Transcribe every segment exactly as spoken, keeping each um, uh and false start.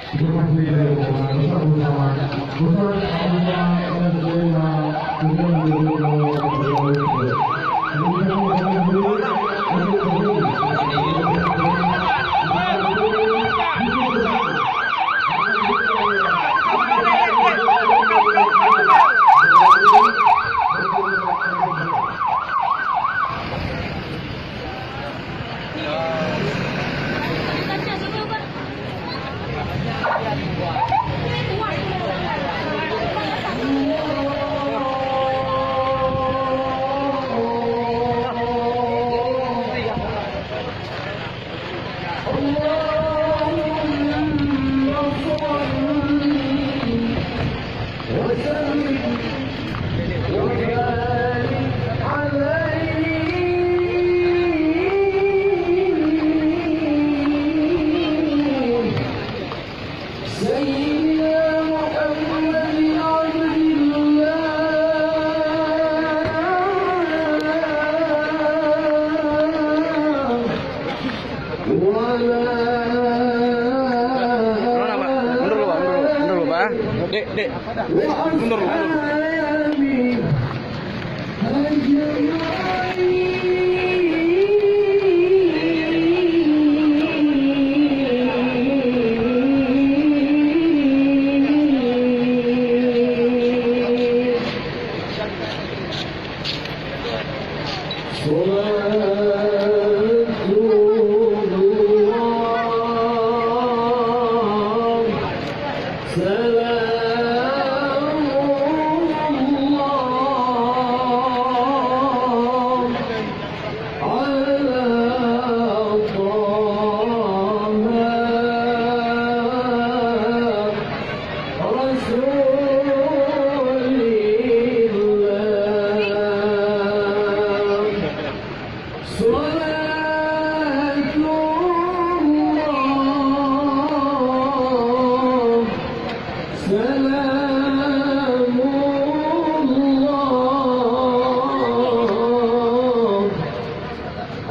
اللهم صل وسلم وبارك عليه. سيدنا محمد عبد الله وعلى Mundur dulu, Pak. Mundur dulu, mundur dulu, Pak. Dek, dek. Mundur dulu, mundur dulu. وأصحابه صلاة الله، سلام الله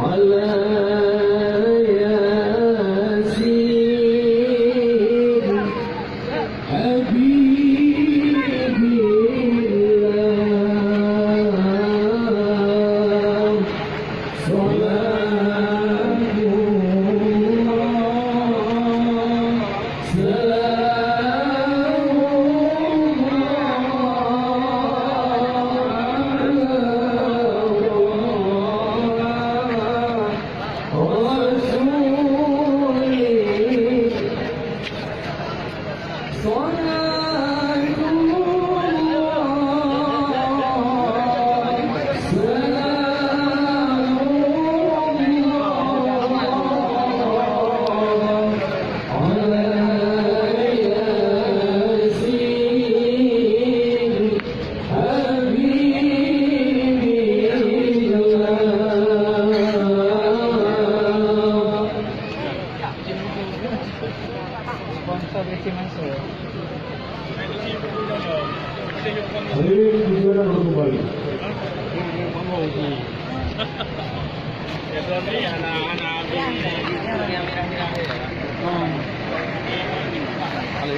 على ياسين. حبيب الله، صلاة الله، سلام الله على رسوله. Sponsor Ricky Mansur. Hadirin dipersilakan untuk kembali. Halo.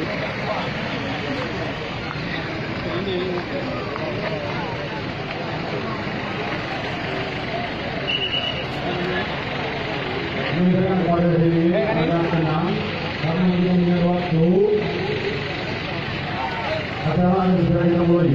Menunjukkan kepada diri agar tenang, karena kita punya waktu, acara akan segera kita mulai.